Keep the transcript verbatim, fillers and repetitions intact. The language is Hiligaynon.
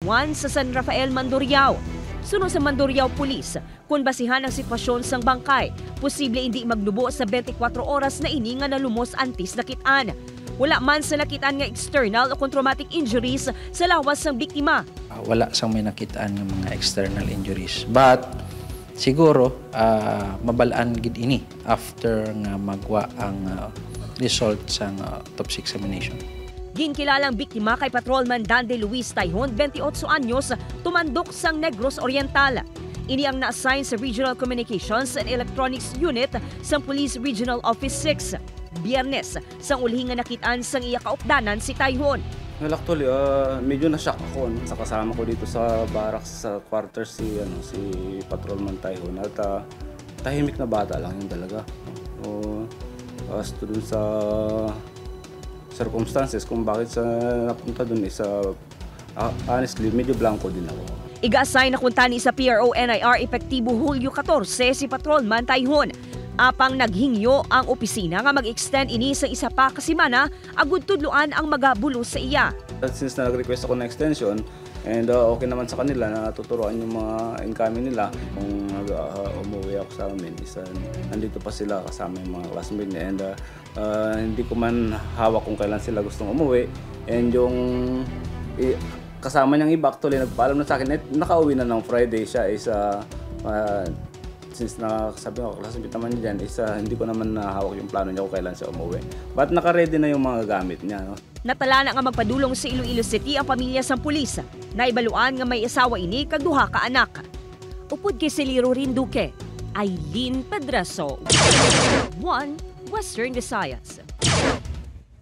Juan sa San Rafael, Mandurriao. Suno sa Mandurriao Police, kon basihan ang sitwasyon sang bangkay, posible indi magnubo sa twenty-four oras na ini nga nalumos antes nakit-an. Wala man sa nakit-an nga external o kon traumatic injuries sa lawas sang biktima. Ah, wala sang may nakitaan nga mga external injuries. But siguro, ah, mabalaan gid ini after nga magwa ang, ah, result sang, ah, autopsy examination. Ginkilalang biktima kay Patrolman Dande Luis Tayhon, twenty-eight anyos, tumandok sang Negros Oriental. Ini ang na-assign sa Regional Communications and Electronics Unit sang Police Regional Office six. Biyernes, sang ulhi nga nakit-an sang iya kaupdanan si Tayhon. Well, actually, ah, medyo na-shock ako, no? Sa kasama ko dito sa barracks, sa quarters, si, ano, si Patrolman Tayhon. At ah, tahimik na bata lang yun talaga. O, as to dun sa circumstances kung bakit sa napunta dun is, ah, ah, honestly, medyo blanco din ako. Iga-assign na kuntani sa P R O N I R epektibo Hulyo katorse si Patrolman Tayhon. Apang naghingyo ang opisina nga mag-extend ini sa isa pa ka semana agud tudloan ang magabulos sa iya. At since na nag-request ako ng extension, and uh, okay naman sa kanila na tuturuan yung mga incoming nila. Kung nag uh, umuwi ako sa amin, isa, nandito pa sila kasama yung mga classmate niya. And uh, uh, hindi ko man hawak kung kailan sila gustong umuwi. And yung i- kasama niyang iba, actually, nagpaalam na sa akin, eh, nakauwi na ng Friday siya is uh, uh, since na sabi ko, classmate naman niya dyan, is uh, hindi ko naman nahawak yung plano niya kung kailan siya umuwi. But naka-ready na yung mga gamit niya. No? Natalana nga magpadulong sa Iloilo City ang pamilya sang pulis. Naibaluan nga may asawa ini kag duha ka anak. Upod kay Celiro Rinduque, Eileen Pedraso, One Western Visayas.